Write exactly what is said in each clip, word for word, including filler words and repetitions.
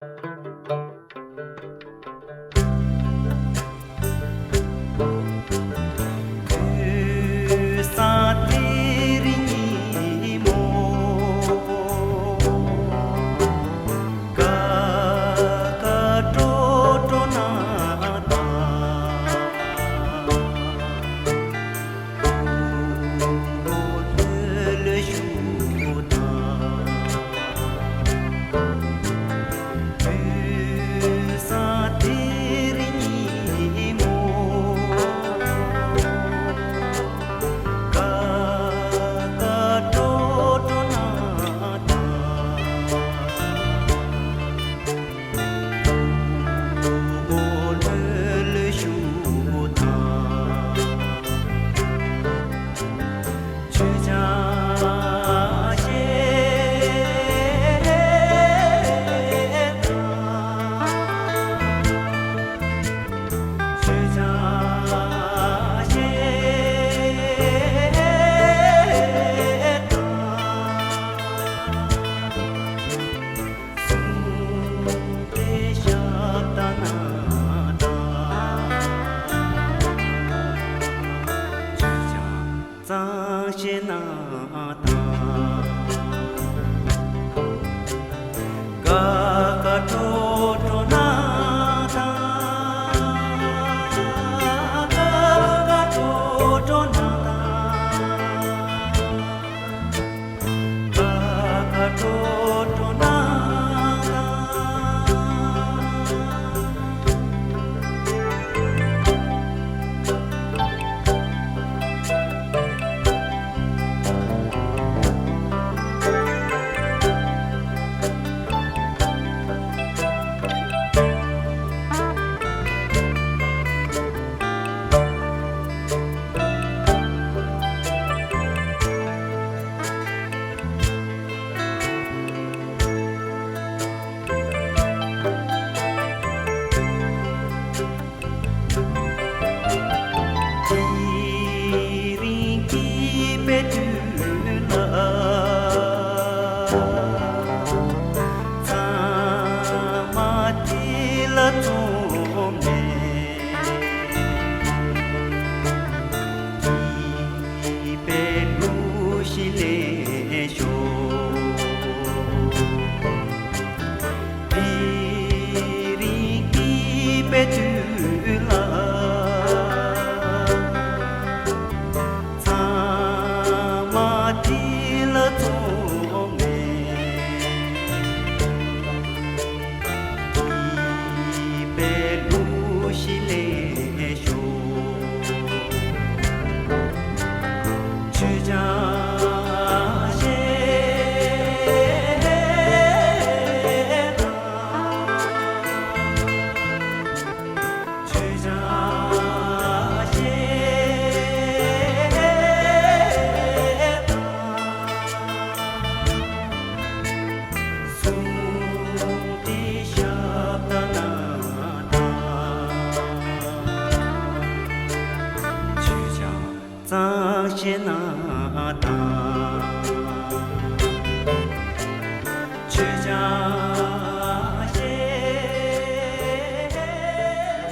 ངག་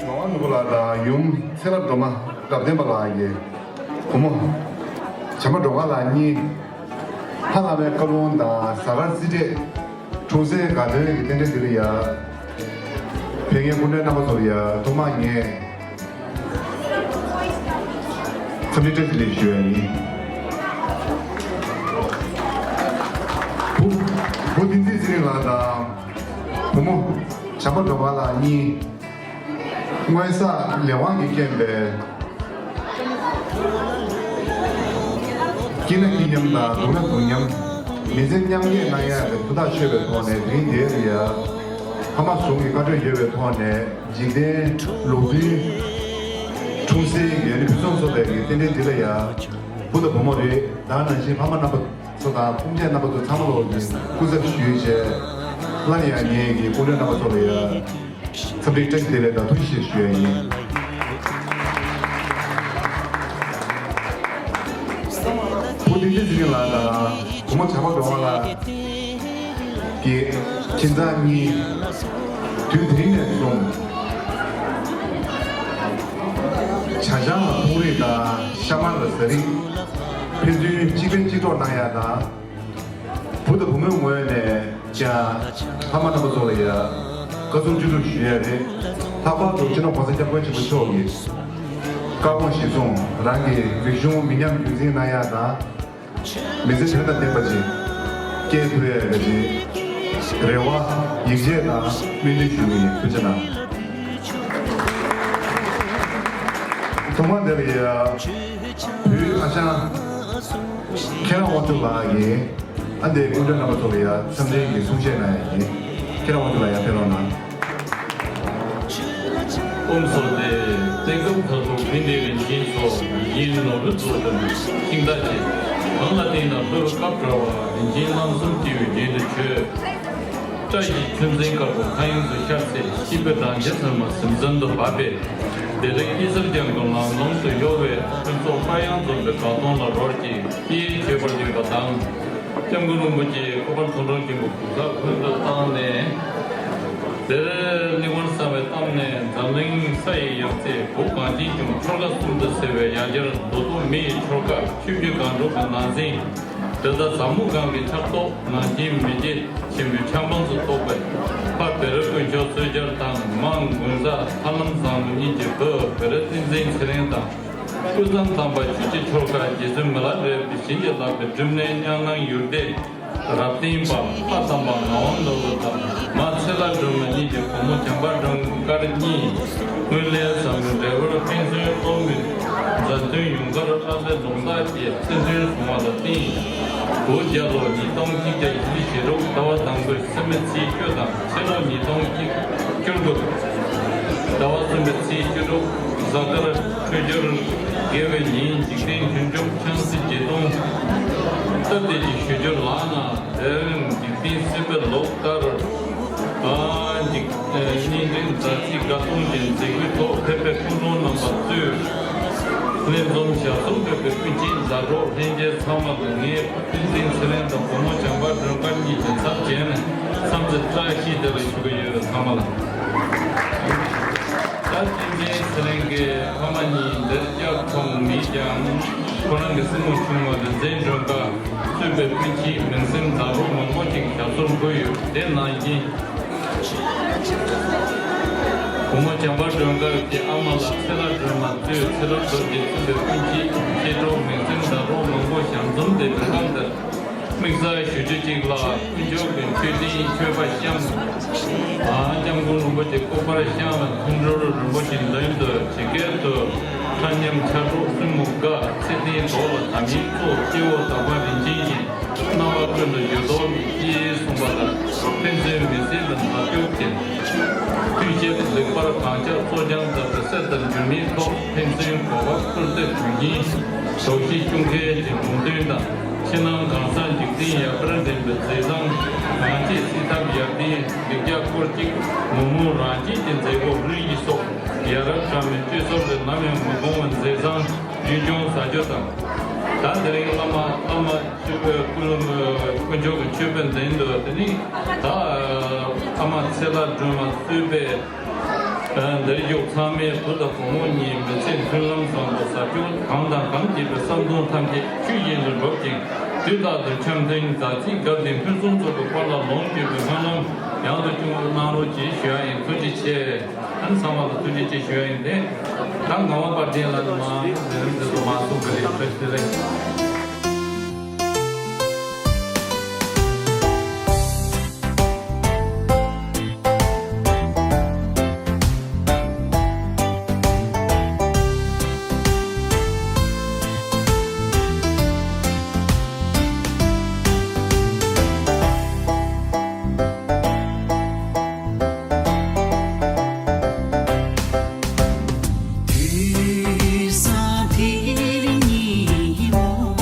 དབང་ནོར་བུ་ལགས་དང་ཡུམ་ཚེ་རབས་སྒྲོལ་མ་རབ་བརྟན་པ་ལགས་ཀྱི་བུ་མོ་བྱམས་པ་སྒྲོལ་དཀར་ལགས་གཉིས། ལྷ་བླ་མའི་བཀའ་ལུང་དང་གཟའ་སྐར་རྩིས་སྤྲད། འཁྲུངས་སའི་དགའ་སྟོན་གྱི་རྟེན་འབྲེལ་འདི་ལ་ཡ། ཕེབས་མཁན་སྐུ་མགྲོན་རྣམ་པ་ཚོ་ལ་ཡ་ཐོག་མར་ངས་འཚམས་འདྲི་བཀྲ་ཤིས་བདེ་ལེགས་ཞུ་ཡ་ཡིན། བུ་བུ་བསྟན་འཛིན་ཚེ་རིང་ལགས་དང་བུ་མོ་བྱམས་པ་སྒྲོལ་དཀར་ལགས་གཉིས། སྔོན་བསགས་ལས་དབང་གི་རྐྱེན་པས། སྐྱིད་ན་སྐྱིད་མཉམ་དང་སྡུག་ན་སྡུག་མཉམ། མི་ཚེ་མཉམ་སྐྱེལ་གནང་ཡག་གི་ཐུགས་ཐག་ཆོད་པའི་ཐོག་ནས་དེ་རིང་འདིར་ཡ། ཕ་མ་ཟུང་གི་བཀའ་འཁྲོལ་ཡོད་པའི་ཐོག་ནས་འཇིག་རྟེན་ལུགས་མཐུན། འཁྲུངས་སའི་ཡུལ་ནི་ཕུན་སུམ་ཚོགས་པའི་གི་རྟེན་འབྲེལ་འདི་ལ་ཡ། བུ་དང་བུ་མོ་རེད། ད་ནང་བཞིན་ཕ་མ་རྣམ་པ་ཚོ་དང་སྤུན་མཆེད་རྣམ་པ་ཚོ་ཚང་མ་ལོག་གི་སྐུ་ཚབ་ཞུས་བྱས། སླར་ཡང་ངེད་ཀྱི་སྐུ་མགྲོན་རྣམ་པ་ཚོ་ལ་ཡ། འཚམས་འདྲི་བཀྲ་ཤིས་བདེ་ལེགས་དང་ཐུགས་རྗེ་ཆེ་ཞུ་ཡ་ཡིན། བུ་བསྟན་འཛིན་ཚེ་རིང་ལགས་དང་བུ་མོ་བྱམས་པ་སྒྲོལ་དཀར་ལགས་ཀྱི་ ཁྱིམ་ཚང་གཉིས། དུས་དེ་རིང་ནས་བཟུང་། བྱ་ཆང་ལ་ཕུང་རིས་དང་ཤ་མར་ལ་ཟ་རིས། ཕན་ཚུན་གཅིག་ཕན་གཅིག་གྲོགས་གནང་ཡག་དང་། བུ་དང་བུ་མོའི་ངོས་ནས་ཀྱང་ཕ་མ་རྣམ་པ་ཚོ་ལ་ཡ་བཀའ་ཟུར་བཅུ་དྲུག་ཞུ་ཡ་རེད། ལྷག་པར་དུ་སྤྱི་ནོར་༸གོང་ས་༸སྐྱབས་མགོན་ཆེན་པོ་མཆོག་གི་བཀའ་དགོངས་གཞིར་བཟུང་རང་གི་རིག་གཞུང་མི་ཉམས་རྒྱུན་འཛིན་གནང་ཡ་དང་། མི་ཚེ་དོན་དང་ལྡན་པ་ཅིག་སྐྱེལ་ཐུབ་ཡ་གི་རེ་བ་ཡིད་ཆེས་དང་སྨོན་འདུན་ཞུ་གི་ཡིན། ཐུགས་རྗེ་གནང་། ཐོག་མར་འདིར་ཡ་བུ་ཨ་ཞང་ཁྱེད་རང་དབང་ཕྱུག་ལགས་ཀྱིས། ཨ་འདས་སྐུ་མགྲོན་རྣམ་པ་ཚོ་ལ་ཡང་འཚམས་འདྲིའི་གི་གསུང་བཤད་གནང་ཡ་ཡིན། ཁྱེད་རང་དབང་ཕྱུག་ལགས་ཡར་ཕེབས་རོགས་གནང་། ཨོཾ་སྭ་སྟི། དེ་སྐབས་མཐར་ཐུག་བོད་འདིའི་རིན་ཆེན་མཆོག་ཡིན་ནོར་བུ་གཙུག་ཏོར་ཤིང་རྟ་ཆེ། གང་ལ་བརྟེན་ན་ལྷོད་སྐབས་བྲལ་བ། རིན་ཆེན་གླང་གསུམ་སྐྱེ་བོའི་རྒྱན་དུ་བྱོན། བཀྲ་ཤིས་ཆུ་འཛིན་དཀར་པོ་མཁའ་དབྱིངས་སུ་ཤར་ཚེ། སྐྱིད་པའི་སྦྲང་ཆར་ཚེར་མ་ཟིམ་ཟིམ་དུ་བབས་པས། བདེ་ལེགས་སྐྱིད་གསར་ལྗང་གུ་ལང་ལོང་དུ་གཡོ་བས། ཕུན་ཚོགས་དཔལ་དབྱངས་འཛོམས་པའི་དགའ་སྟོན་ལ་རོལ་ཅིག་སྐྱེས་མཆོད་པར་འདུད་པ་དང་། སྐྱབས་མགོན་རིན་པོ་ཆེའི་ཁོག་པར་ཐོང་ཁྲོ་ཆེན་པོ་གུར་དཀར་ཀུན་ཏུ་བཏང་ནས། དེར་གླིང་བར་གསང་བའི་གཏམ་ནས་འཛམ་གླིང་ས་ཡི་ཡང་རྩེ་བོད་གངས་ཅན་ལྗོངས། ཆོལ་ཁ་གསུམ་དུ་གསལ་བའི་ཡང་རྒྱལ་རྡོ་ཏོ་མི་ཡི་ཆོལ་ཁ། ཆོས་བརྒྱུད་གང་དྲུག་གི་ནང་ཚན། དེ་ལྟར་ཟབ་མོ་གང་གི་ཕྱག་རྡོར། ནང་ཆེན་མི་རྗེ་ཆེན་པོའི་ཆབ་འབངས་སུ་གཏོགས་པའི་ཕ་བེ་རི་དཀོན་མཆོག་གསོལ་ཇ་དང་། མ་མགོན་བཟའ་ཧ་ལམ་བཟང་མོ་གཉིས་ཀྱི་བུ་བེ་རི་བསྟན་འཛིན་ཚེ་རིང་དང་། སྐུ་མཚམས་དམ་པ་ཆོས་ཀྱི་ཆོལ་ཁ་རྗེ་བཙུན་མི་ལ་རས་པའི་བྱིན་གྱིས་བརླབས་པའི་སྒྲུབ་གནས་གཉའ་ནང་ཡུལ་སྡེ་རབ་བརྟན་པ་ཕ་དམ་པ་ངག་དབང་ནོར་བུ་དང་། མ་ཚེ་ལྷ་སྒྲོལ་མ་གཉིས་ཀྱི་བུ་མོ་བྱམས་པ་སྒྲོལ་དཀར་གཉིས། སྔོན་ལས་བཟང་པོའི་འབྲས་བུར་ཕན་ཚུན་སློབ་མོས་མཛའ་མཐུན་ཡུངས་དཀར་ཨ་ལྷའི་ལུང་རྟགས་ཀྱི་བརྩེ་མཐུན་བཟུང་བ་ལ་བརྟེན། བོད་རྒྱལ་ལོ་ཉིས་སྟོང་གཅིག་བརྒྱ་བཞི་བཅུ་ཞེ་དྲུག་ཟླ་བ་དང་པོའི་སེ་མི་ཚེས་བཅུ་དང་། ཕྱི་ལོ་ཉིས་སྟོང་བཅུ་དགུ་ཟླ་བ་གསུམ་པའི་ཚེས་བཅུ་དྲུག་གཟའ་སྐར་འཕྲོད་སྦྱོར་དགེ་བའི་ཉིན། འཇིག་རྟེན་ཁྱུ་མཆོག་ཆང་སྲིད་བརྗེད་གདུང་སྟབས་བདེ་ཅིག་ཞུ་རྒྱུར་ལགས་ན། དེ་རིང་འཇིག་རྟེན་སྲིད་པའི་ལོ་ལྟར། ཨ་འཇིག་གཉེན་འབྲེལ་མཛའ་བརྩེའི་དགའ་སྟོན་གྱི་མཛད་སྒོའི་ཐོག་ཕེབས་པའི་སྐུ་མགྲོན་རྣམ་པ་གཙོས། ལྷན་འཛོམས་ཞབས་སོར་ཕེབས་པའི་སྤུན་མཆེད་མཛའ་གྲོགས་ལྷན་རྒྱས་ཚང་མ་དང་། ངའི་བསྟན་འཛིན་ཚེ་རིང་དང་བུ་མོ་བྱམས་པ་སྒྲོལ་དཀར་གཉིས་ཀྱི་ཚབ་བྱས་ནས་འཚམས་འདྲི་བཀྲ་ཤིས་བདེ་ལེགས་ཞུ་གི་ཡོད། ཚང་མ་ལ། ད་བསྟན་འཛིན་ཚེ་རིང་གི་ཕ་མ་གཉིས་འདིར་བཅར་མཐོང་མེད་ཀྱང་། ཁོ་རང་གི་སྲིང་མོ་ཆུང་བ་རིག་འཛིན་སྒྲོལ་དཀར་གཙོས་པའི་སྤུན་མཆེད་མིང་སྲིང་མཛའ་གྲོགས་མང་པོ་ཞིག་ཞབས་སོར་འབུལ་ཡོད། དེ་ནང་བཞིན། བུ་མོ་བྱམས་པ་སྒྲོལ་དཀར་གྱི་ཨ་མ་ལགས་ཚེ་ལྷ་སྒྲོལ་མ་གཙོས་ཚེ་རབས་དོར་གྱི་ཚུལ་དུ་ཀུན་གྱིས་མཆེད་གྲོགས་མིང་སྲིང་ཟླ་གྲོགས་མང་པོ་ཞལ་འཛོམས་ཏེ་འདུག་སྟངས་དེར། དམིགས་བསལ་ཞུ་རྒྱུ་གཅིག་ལ། དཀོན་མཆོག་གི་མཆོད་རྟེན་མཆོད་པ་བཤམས། ཨ་སྐྱབས་མགོན་རིན་པོ་ཆེ་སྐུ་པར་བཤམས། མཐོང་གྲོལ་རིན་པོ་ཆེའི་མདུན་དུ་ཇི་སྐད་དུ། ཁྲ་མཉམ་ཕྱག་དྲུག་བཙུན་མོ་དགའ། ཚེ་བརྟན་གྲོགས་ལ་དམ་ཡིག་སྩོལ། སྐྱེ་བོ་དག་པ་རིན་ཆེན་ཡིན། རྣམ་པ་ཀུན་ཏུ་འགྱུར་ལྡོག་མེད་ཅེས་གསུངས་པ་ལྟར། ཕན་ཚུན་མི་ཚེ་ལ་མཛའ་སྐྱོབ་ཀྱིན། མཐུན་ཤེས་ལེགས་པར་གང་ཆགས་གཙོ་རྐྱང་ལྟ་བུའི་སྲས་དང་འགྱུར་མེད་ཐོག་ཕན་ཚུན་གོ་སྐབས་བསྐུར་ཏེ་དུས་རྒྱུན་དོགས་གཞི་སྐྱོང་མཁན་གྱི་གྲོང་སྟོན་དང་། ཕྱི་ནང་གང་ཟག་འཇིག་རྟེན་ཡར་འཕར་འགྲན་པའི་མཛད་བཟང་། གང་ཆེ་སྲིད་ཐབས་ཡར་ལྡན་ལེགས་རྒྱ་སྐོར་གཅིག་མི་མོ་རང་རྒྱལ་གྱི་མཛད་སྒོ་ལྷུན་གྱིས་གསོག་ཡ་རབས་གྲངས་མེད་སྤྱི་ཚོགས་ལས་ནམ་ཡང་མི་འགོང་བའི་མཛད་བཟང་རྒྱུན་སྐྱོང་ཟ་རྒྱུ་དང་། ད་དེ་རིང་བླ་མ་བླ་མ་གཙོས་པའི་སྐུ་ལུ་དཀོན་མཆོག་གི་མཆོད་པའི་མདུན་དུ། དེ་ནི་ད་ཨ་མ་ཚེ་ལྷ་སྒྲོལ་མ་གཙོས་པའི་འདིར་བཞུགས་ཚང་མས་བུ་དང་བུ་མོ་གཉིས་མི་ཚེ་མཐུན་ལམ་བཟང་པོ་ཟབ་སྤྱོད་གང་དང་གང་བགྱིས་པའི་བསམ་དོན་ཐམས་ཅད་ཆོས་བཞིན་དུ་འགྲུབ་ཅིང་། དུས་རྟག་ཏུ་འཆམ་མཐུན་མཛའ་བརྩེའི་དགའ་ལྡན་ཕུན་སུམ་ཚོགས་པའི་དཔལ་ལ་ལོངས་སྤྱོད་པའི་སྨོན་ལམ་ཡང་དུ་སྐྱོང་བར་གནང་རོགས་ཞེས་ཞུ་ཡ་ཡིན། ཐུགས་རྗེ་ཆེ། ཨ་ནི་ཚང་མ་ལ་ཐུགས་རྗེ་ཆེ་ཞུ་ཡ་ཡིན་ཏེ། ད་ངག་དབང་དཔལ་ལྡན་ལགས་ནས་མར་ལས་རིམ་འདི་ཚོ་མར་གསུང་གི་རེད། བཀྲ་ཤིས་བདེ་ལེགས། དུས་བཟང་དེར་ཉིན་མོ།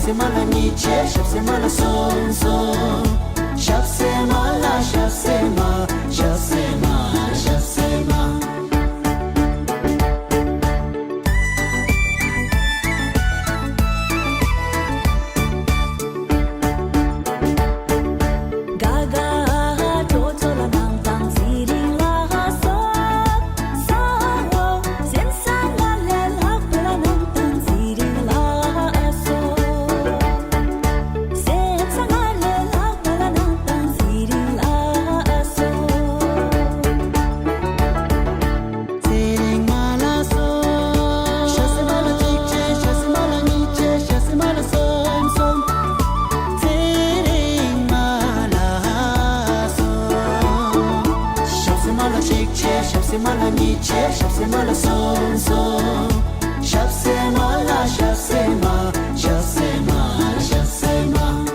སེམས་མ་ལ་གཉིས་བྱས་ཞབས་སེམས་མ་ལ་གསུམ་གསུམ། ཞབས་སེམས་མ་ལ་ཞབས་སེམས་མ་ཞབས་སེམས་མ་ཞབས་སེམས་མ། ཚེ་རིང་མ་ལ་གསུམ། ཞབས་སེམས་མ་ལ་གཅིག་བྱས་ཞབས་སེམས་མ་ལ་གཉིས་བྱས་ཞབས་སེམས་མ་ལ་གསུམ་གསུམ། ཚེ་རིང་མ་ལ་གསུམ། ཞབས་སེམས་མ་ལ་གཅིག་བྱས་ཞབས་སེམས་མ་ལ་གཉིས་བྱས་ཞབས་སེམས་མ་ལ་གསུམ་གསུམ། ཞབས་སེམས་མ་ལ་ཞབས་སེམས་མ་ཞབས་སེམས་མ་ཞབས་སེམས་མ།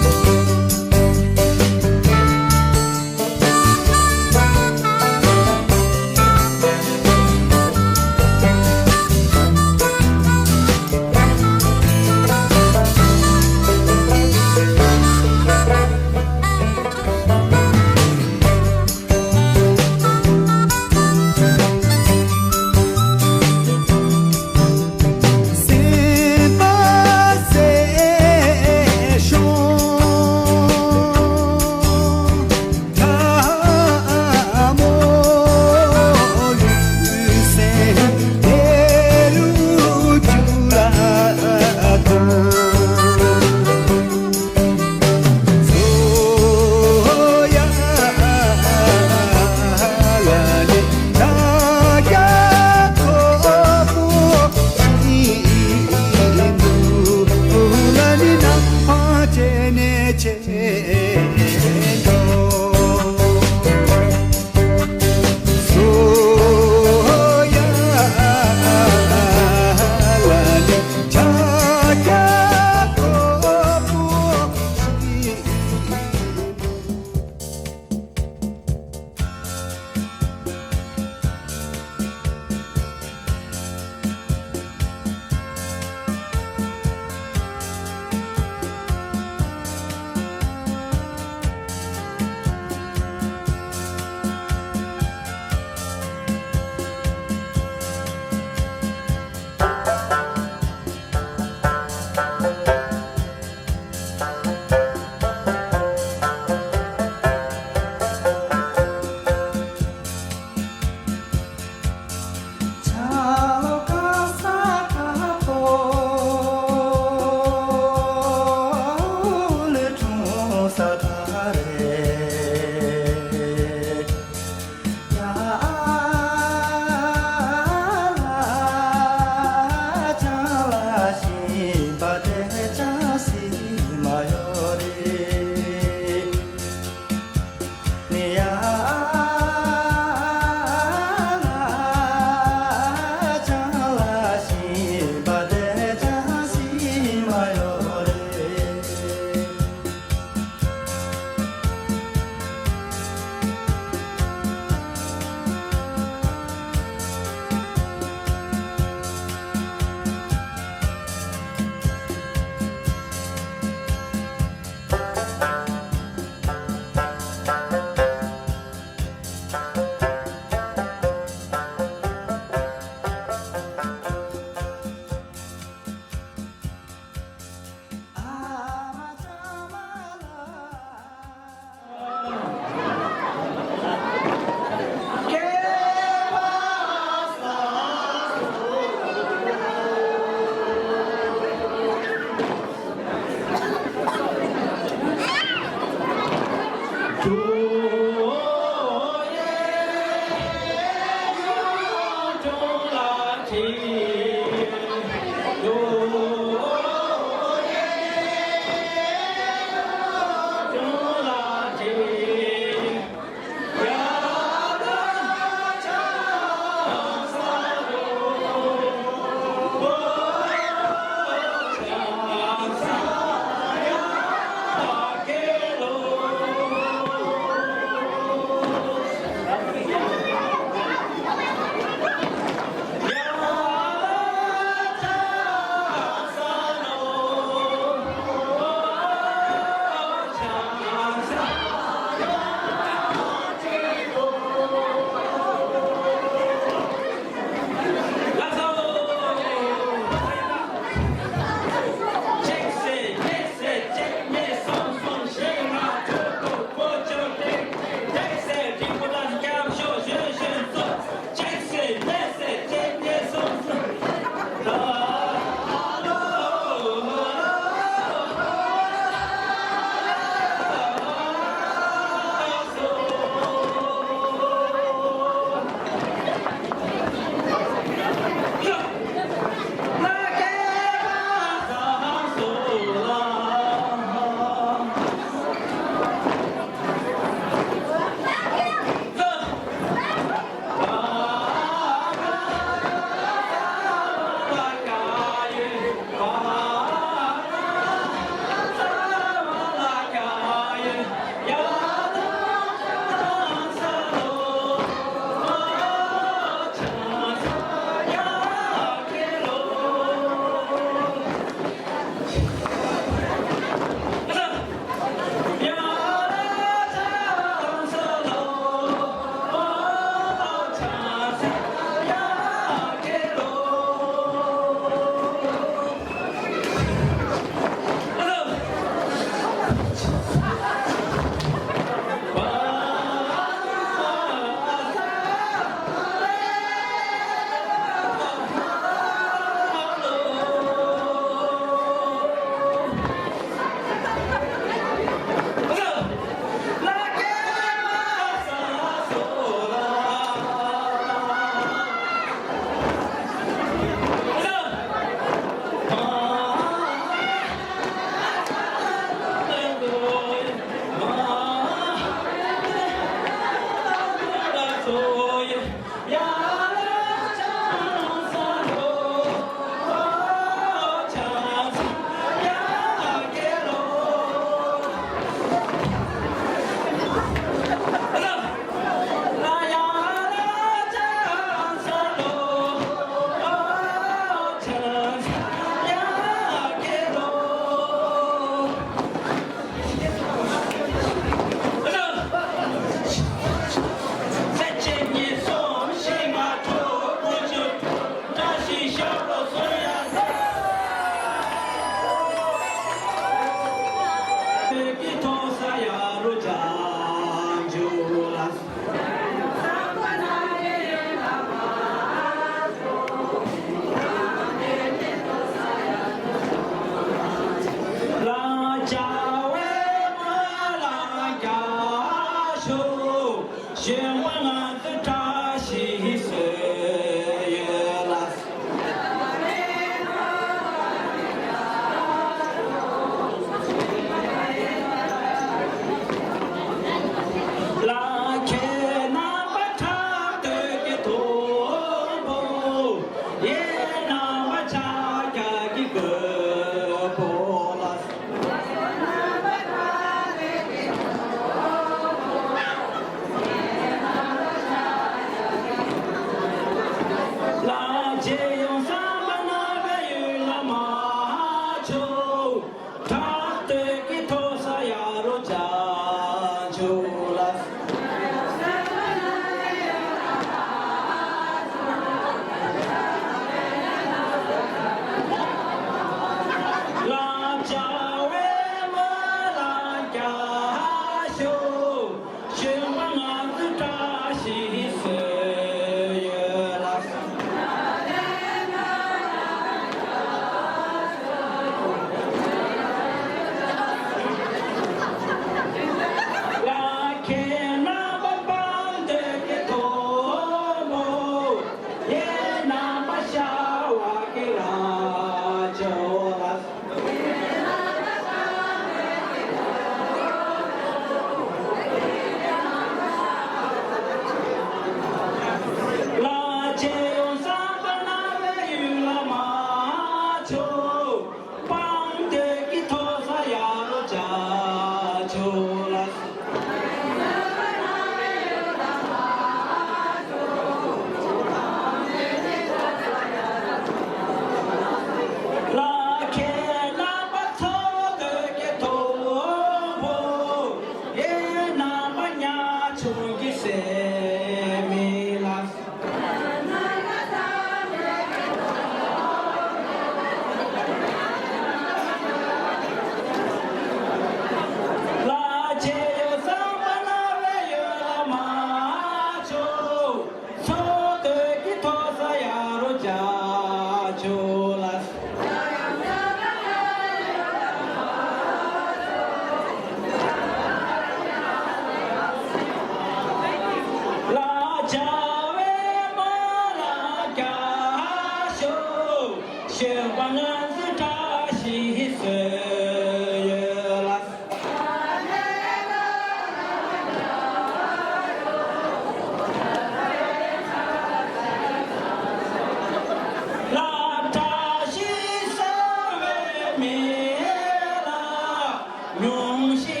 ཉུང་ཤས་